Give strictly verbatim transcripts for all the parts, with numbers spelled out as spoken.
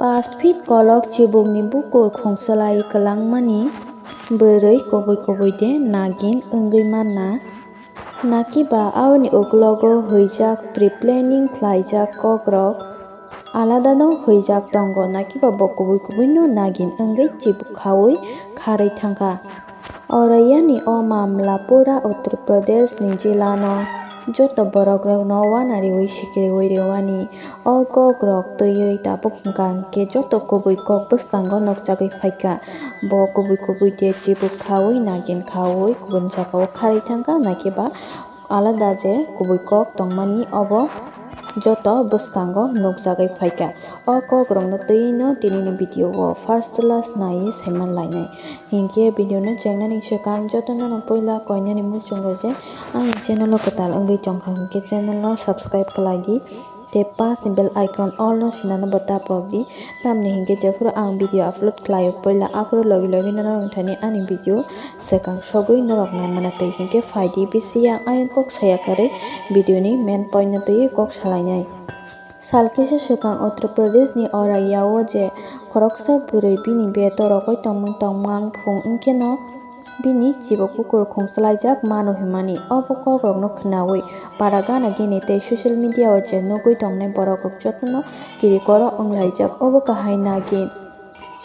Pash feet kolok chibukni bukur khungsalai kwlangmani bwrwi kubui kubui de nagin wngwi manna. Nakiba aboni uklogo hwijak pre-planning khlaijak kokrok aladano hwijak tongo, nakiba bo kubui kubuino nagin wngwi chibuk khaui kharwi thangkha. Oro yani o mamla pura Uttar Pradesh ni jila no joto borok rok no uanariwi sikiriwi rwani. O kok rok twiwi tabuk hwnkha hwnkhe joto kubui kok bwskango nukjagwi phaikha. Bo kubui kubui de chibuk khaui nagin khaui kubun jagao kharwi thangkha, nakiba alada je kubui kok tongmani obo joto bwskango nukjagwi phaikha. O kok rokno twiwi no tinini video o first to last naiwi saiman lainai. Hinkhe video no chengnani swkang jotono no puila koinani muchungo je ani channel o kwtal wngwi tongkha hinkhe channel no subscribe khlai di. Tei pash ni bell icon all no sinano bo tapok di. Tamni hinkhe jephuru ang video upload khlaio puila aphuru logi logi no norok thani ani video swkang sogwi norok naimana tei hinkhe phaidi bisi yang ayang kok saya kwrwi video ni main point no twiwi kok salainai. Sal kisa swkang Uttar Pradesh ni Auraiya o je khoroksa bwrwi bini beto rogwi tongmung tongmang phung wngkheno bini chibuk bukur khungchalaijak mano hwnmani. Obo kokrokno khwnaui para gana gini tei social media o je nugwi tongnai borokrok jotono kirikoro wnglaijak. Obo kahai nagin.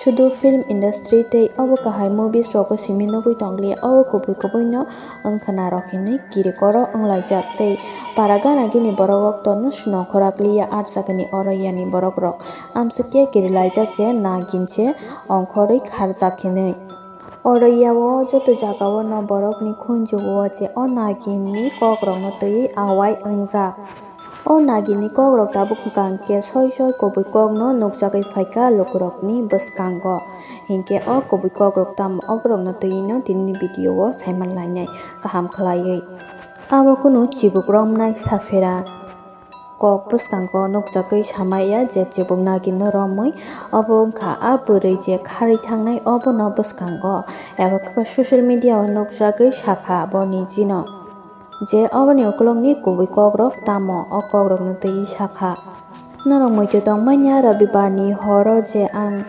Sudu film industry tei obo kahai movies rogo simi nugwi tonglia, obo kubui kubuino wngkhwna rok hinwi kirikoro wnglaijak tei para gana gini borok rok tono swnongkhor akliya, art sakani oro yani borok rok amsukya kirilaijak je nagin se ongkhorwi kharjak hinwi. Oro yao joto jagao no borokni khunjugo je o nagini kokrokno twiwi awai wngjak. O nagini kokrok tabuk hwnkha hwnkhe soi soi kubui kokno nukjagwi phaikha lukurokni bwskango. Hinkhe o kubui kokrok tamo oborokno twiwino tinini video o saiman lainai kaham khlaiwi. Abo kunu chibuk romnai saphera. Kok bwskango nukjagwi samaya je chibuk nagino romwi obo wngkha a bwrwi je kharwi thangnai obono bwskango eba khe ba social media o nukjagwi sakha bo nijino je oboni ukulukni kubui kokrok tamo o kokrokno twiwi sakha. Norok muitu tongmanya Rabibar ni horo je ang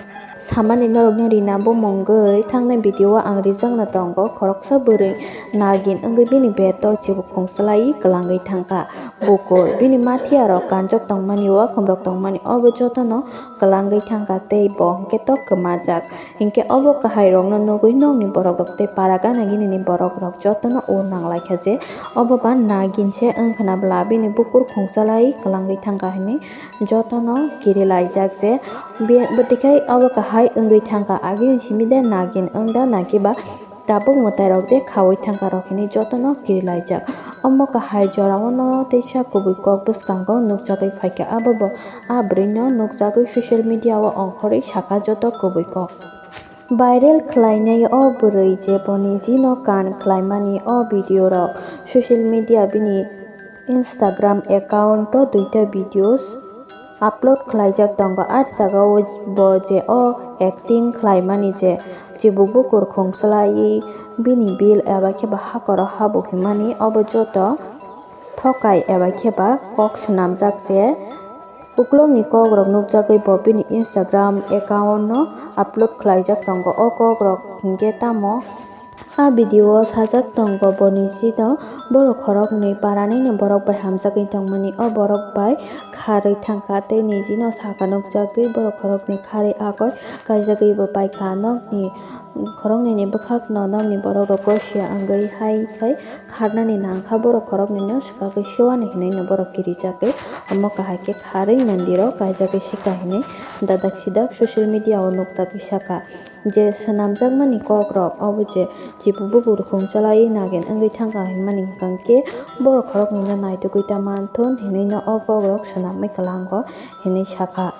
samani norokno rina bumung wngwi thangnai video o ang rijakna tongo khoroksa bwrwi nagin wngwi bini bed o chibuk khungsalai kwlangwi thangkha. Bukur bini mathiya rok kanjok tongmani, wakhom rok tongmani, obo jotono kwlangwi thangkha tei bo hwnkhe tok kwmajak. Hinkhe obo kahai rokno nugwi nokni borok rok tei para gana gini ni borok rok jotono ur nanglaikha je obo ba nagin se wngkhwna bwla bini bukur khungsalai kwlangwi thangkha hinwi jotono kirilaijak je bwtwi khai obo kahai wngwi thangkha agini simi de nagin wngda nakiba. Tabuk mwtai rok de khaui thangka rok hinwi jotono kirilaijak. Omo kahai jora o no teisa kubui kok bwskango nukjagwi phaikha, abo bo a bwrwi no nukjagwi social media o ongkhorwi sakha joto kubui kok. Viral khlainai o bwrwi je bo niji no kan khlaimani o video rok social media bini Instagram account o duita videos upload khlaijak tongo. A jaga o bo je o acting khlaimani je chibuk bukur khungsalai bini bill eba khe ba hakoro habuk himani obo joto thokai eba khe ba kok swnamjak je uklokni kok rok nukjagwi bo bini Instagram account no upload khlaijak tongo. O kok rok hinkhe tamo? A video o sajak tongo bo niji no borok khoroknwi parani ni borok bai hamjagwi tongmani. O borok bai kharwi thangkha tei niji no saka nukjagwi borok khoroknwi kharwi agoi kaijagwi bo paikha. Nokni khoroknwi ni bwkhak no nokni borok rok gosia wngwi hai khai kharnani nangkha, borok khoroknwi no swkagwi sewani hinwi no borok kirijagwi omo kahai khe kharwi mondir o kaijagwi sika hinwi dadak sidak social media o nukjagwi saka. Je swnamjakmani kokrok, obo je chibuk bukur khungsalai nagin wngwi thangkha hinmani hwnkha khe borok khoroknwino naitugwi ta manthun hinwino o kokrok swnamwi kwlango hinwi sakha.